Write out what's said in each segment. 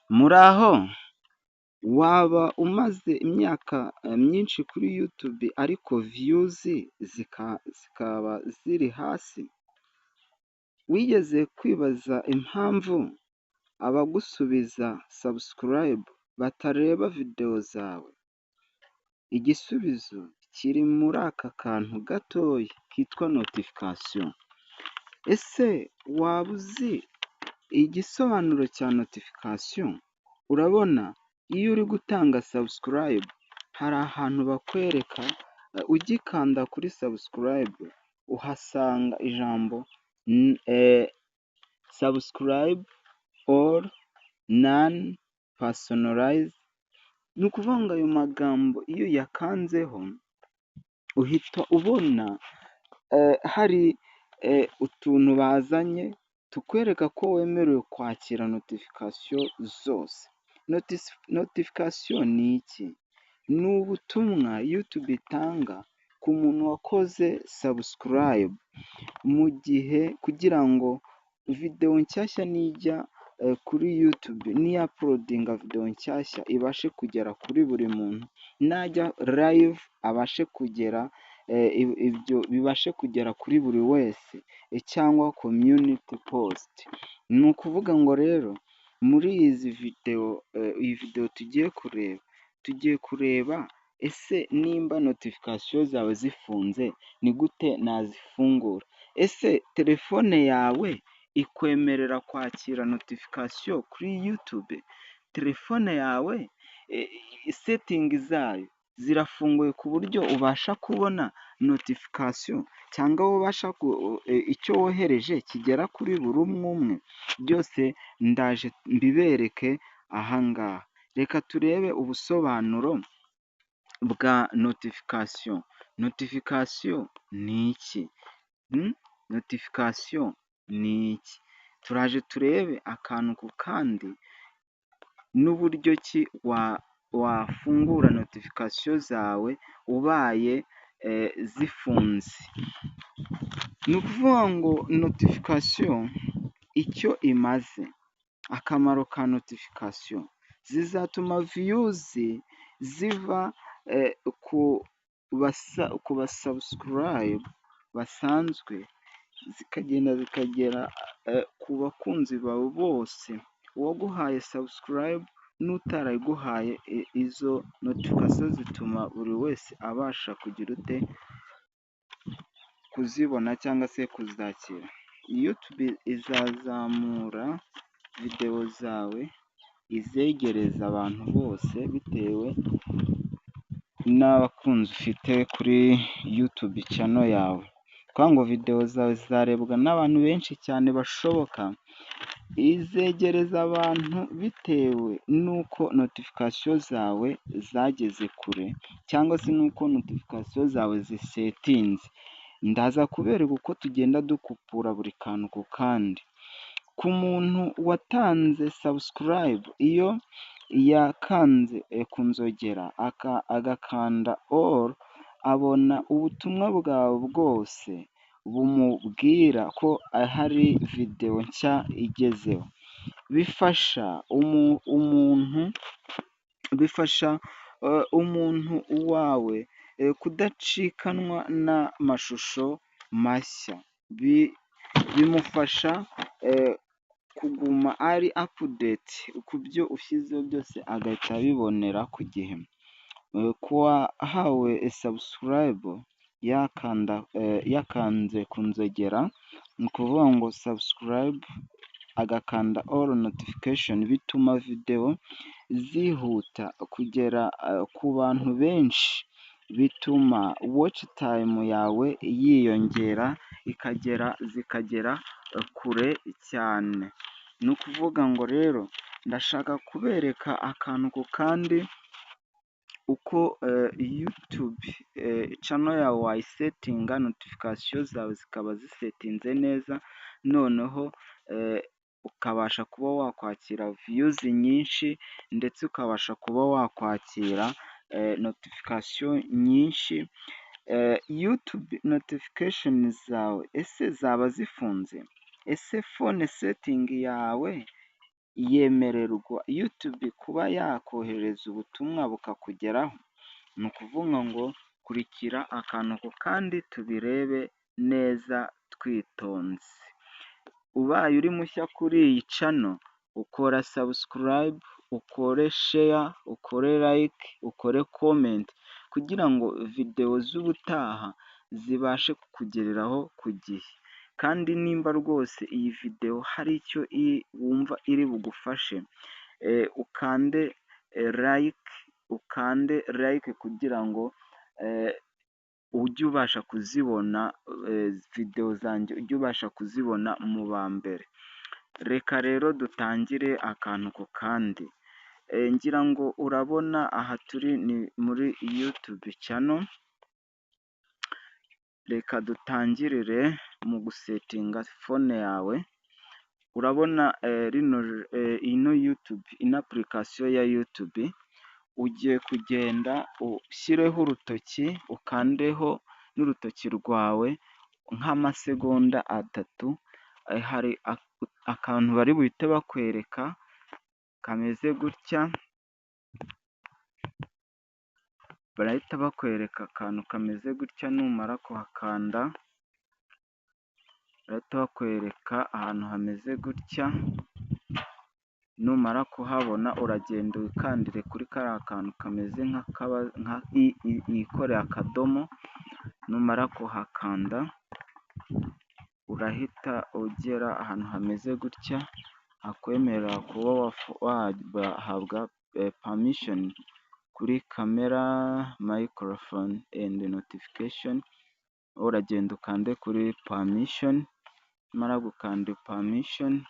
Muraho? Waba umaze imyaka myinshi kuri YouTube ariko views zikaba ziri hasi? Wigeze kwibaza impamvu abagusubiza subscribe batareba videwo zawe? Igisubizo kiri muri aka kantu gatoya kitwa notification. Ese waba uzi igisobanuro cya notification? Urabona iyo uri gutanga subscribe, hari ahantu bakwereka ugikanda kuri subscribe, uhasanga ijambo "subscribe all", "none", "personalize". Ni ukuvuga ngo ayo magambo iyo uyakanzeho uhita ubona hari utuntu bazanye tukwereka ko wemerewe kwakira notification zose. Notification ni iki? Ni ubutumwa YouTube itanga ku muntu wakoze subscribe mu gihe, kugira ngo videwo nshyashya nijya kuri YouTube, niya uploadinga videwo nshyashya ibashe kugera kuri buri muntu, najya live abashe kugera, ibyo bibashe kugera kuri buri wese, cyangwa community post. Ni ukuvuga ngo rero muri izi videwo, iyi videwo tugiye kureba, tugiye kureba ese nimba notification zawe zifunze ni gute nazifungura? Ese telefone yawe ikwemerera kwakira notification kuri YouTube? Telefone yawe settings zayo zirafunguye ku buryo ubasha kubona notification, cyangwa ubasha icyo wohereje kigera kuri buri umwe umwe? Byose ndaje mbibereke aha ngaha. Reka turebe ubusobanuro bwa notification. Notification ni iki? Notification ni iki? Turaje turebe akantu ku kandi n'uburyo ki wafungura notification zawe ubaye zifunze. Ni ukuvuga ngo notification icyo imaze, akamaro ka notification, zizatuma views ziva ku ba subscribe basanzwe, zikagenda zikagera ku bakunzi bawe bose, uwaguhaye subscribe n'utarayiguhaye. Izo notification zituma buri wese abasha kugira ute? Kuzibona cyangwa se kuzakira. YouTube izazamura videwo zawe, izegereza abantu bose bitewe n'abakunzi ufite kuri YouTube channel yawe. Ni ukuvuga ngo videwo zawe zizarebwa n'abantu benshi cyane bashoboka, izegereza abantu bitewe n'uko notification zawe zageze kure, cyangwa se n'uko notification zawe zisettinze. Ndaza kubereka uko tugenda dukupura buri kantu ku kandi. Ku muntu watanze subscribe, iyo yakanze ku nzogera, agakanda all, abona ubutumwa bwawe bwose bumubwira ko hari videwo nshya igezeho. Bifasha umuntu wawe kudacikanwa n'amashusho mashya. Bimufasha kuguma ari update ku byo ushyizeho byose, agahita abibonera ku gihe. Ku wahawe subscribe yakanze ku nzogera, ni ukuvuga ngo subscribe agakanda all notification, bituma videwo zihuta kugera ku bantu benshi, bituma watch time yawe yiyongera, ikagera zikagera kure cyane. Ni ukuvuga ngo rero ndashaka kubereka akantu ku kandi uko YouTube channel yawe wayisettinga, notification zawe zikaba zisettinze neza, noneho ukabasha kuba wakwakira views nyinshi, ndetse ukabasha kuba wakwakira notification nyinshi. YouTube notification zawe ese zaba zifunze? Ese phone setting yawe Yemererwa YouTube kuba yakohereza ubutumwa bukakugeraho? Ni ukuvuga ngo kurikira akantu ku kandi tubirebe neza twitonze. Ubaye uri mushya kuri iyi channel, ukora subscribe, ukore share, ukore like, ukore comment, kugira ngo videwo z'ubutaha zibashe kukugereraho ku gihe. Kandi nimba rwose iyi videwo hari icyo wumva iri bugufashe, ukande like, ukande like kugira ngo ujye ubasha kuzibona videwo zanjye, ujye ubasha kuzibona mu ba mbere. Reka rero dutangire akantu ku kandi. Ngira ngo urabona aha turi ni muri YouTube channel. Reka dutangirire mu gusettinga phone yawe. Urabona rino ino YouTube, ino application ya YouTube, ugiye kugenda ushyireho urutoki, ukandeho n'urutoki rwawe nk'amasegonda 3. Hari akantu bari buhite bakwereka kameze gutya. Barahita bakwereka akantu kameze gutya. Numara kuhakanda, barahita bakwereka ahantu hameze gutya. Numara kuhabona, uragenda wikandire kuri kariya kantu kameze nka i yikoreye akadomo. Numara kuhakanda, urahita ugera ahantu hameze gutya hakwemerera kuba wahabwa permission kuri camera, microphone and notification. Uragenda ukande kuri permission. Numara gukanda permission,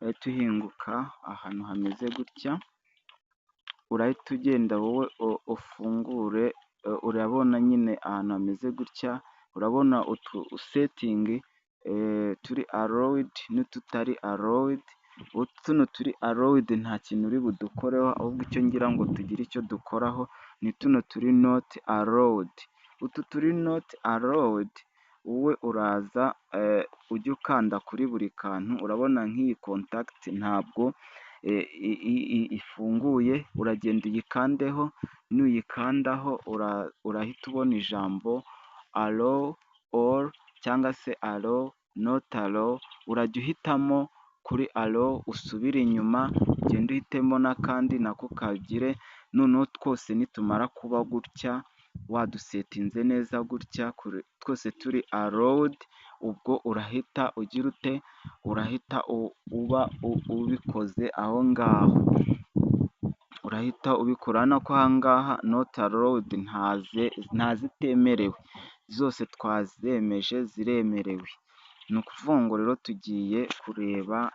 urahita uhinguka ahantu hameze gutya. Urahita ugenda wowe ufungure. Urabona nyine ahantu hameze gutya, urabona utu setting turi allowed n'ututari allowed. Tuno turi allowed nta kintu uri budukoreho, ahubwo icyo ngira ngo tugire icyo dukoraho ni tuno turi not allowed. Utu turi not allowed, wowe uraza ujye ukanda kuri buri kantu. Urabona nk'iyi contact ntabwo ifunguye, uragenda uyikandeho. Nuyikandaho, urahita ubona ijambo allow all cyangwa se allow, not allow. Urajya uhitamo kuri allow, usubire inyuma ugende uhitemo n'akandi nako kagire. Noneho twose nitumara kuba gutya, wadusettinze neza gutya, twose turi allowed, ubwo urahita ugira ute? Urahita uba ubikoze aho ngaho, urahita ubikora. Urabona ko aha ngaha not allowed ntazitemerewe, zose twazemeje, ziremerewe. Ni ukuvuga ngo rero tugiye kureba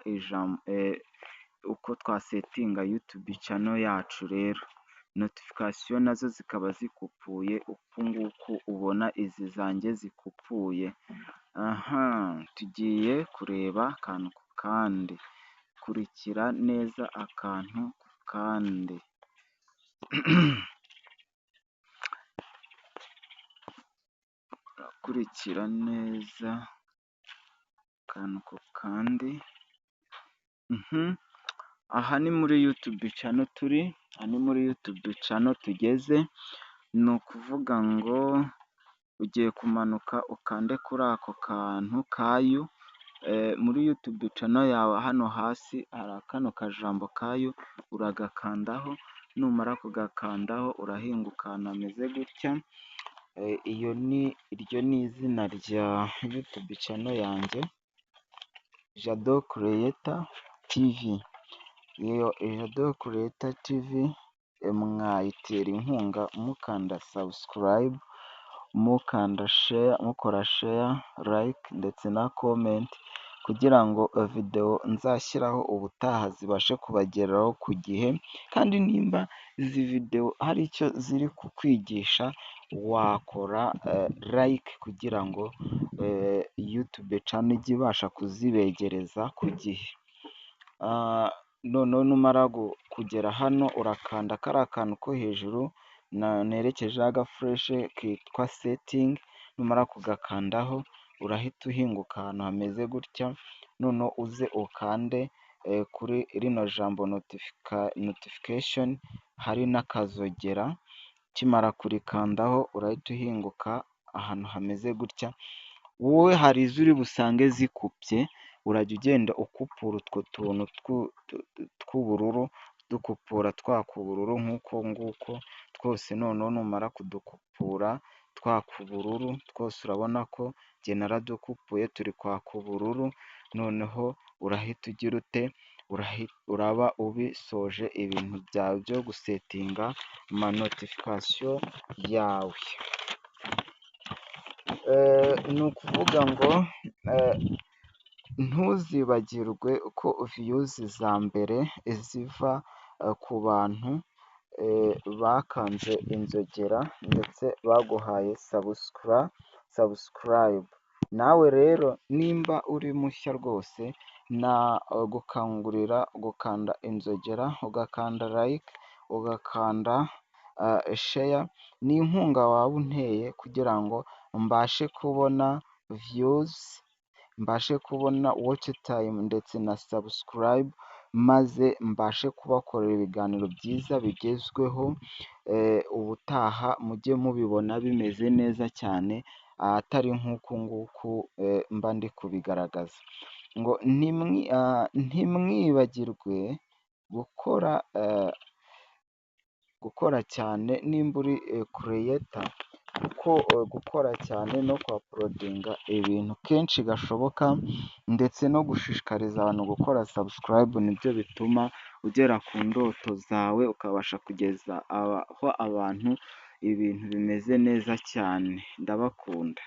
uko twasettinga YouTube channel yacu. Rero notification nazo zikaba zikupuye uku nguku ubona izi zanjye zikupuye. Aha tugiye kureba akantu ku kandi, kurikira neza akantu ku kandi. Urakurikira neza akantu ku kandi. Aha ni muri YouTube channel turi, aha ni muri YouTube channel tugeze. Ni ukuvuga ngo ugiye kumanuka ukande kuri ako kantu ka you muri YouTube channel yawe. Hano hasi hari kano kajambo ka you, uragakandaho. Numara kugakandaho, urahinguka ahantu hameze gutya. Iyo ni iryo ni izina rya YouTube channel yanjye, Jado Creator TV. Iyo Jado Creator TV mwayitera inkunga mukanda subscribe, mukanda share, mukora share, like ndetse na comment, kugira ngo videwo nzashyiraho ubutaha zibashe kubageraho ku gihe. Kandi nimba izi videwo hari icyo ziri kukwigisha, wakora like kugira ngo YouTube channel ijye ibasha kuzibegereza ku gihe. Noneho numara kugera hano, urakanda kariya kantu ko hejuru nerekejeho agaflèche kitwa setting. Numara kugakandaho, urahita uhinguka ahantu hameze gutya. Noneho uze ukande kuri rino jambo notification, hari n'akazogera. Ukimara kurikandaho urahita uhinguka ahantu hameze gutya. Wowe hari izo uri busange zikupye, urajya ugenda ukupura utwo tuntu tw'ubururu, dukupura twaka ubururu nk'uko nguko twose. Noneho numara kudukupura twaka ubururu twose, urabona ko njye naradukupuye turi kwaka ubururu. Noneho urahita ugira ute? Uraba ubisoje ibintu byawe byo gusettinga amanotification yawe. Ni ukuvuga ngo ntuzibagirwe ko views za mbere ziva ku bantu bakanze inzogera ndetse baguhaye subscribe. Nawe rero nimba uri mushya rwose, nagukangurira gukanda inzogera, ugakanda like, ugakanda share. Ni inkunga waba unteye kugira ngo mbashe kubona views, mbashe kubona watch time ndetse na subscribe, maze mbashe kubakorera ibiganiro byiza bigezweho. Ubutaha mujye mubibona bimeze neza cyane, atari nk'uku nguku mba ndi kubigaragaza. Ngo ntimwibagirwe gukora cyane nimba uri creator, kuko gukora cyane no kuuploadinga ibintu kenshi gashoboka ndetse no gushishikariza abantu gukora subscribe, nibyo bituma ugera ku ndoto zawe, ukabasha kugeza aho abantu ibintu bimeze neza cyane. Ndabakunda.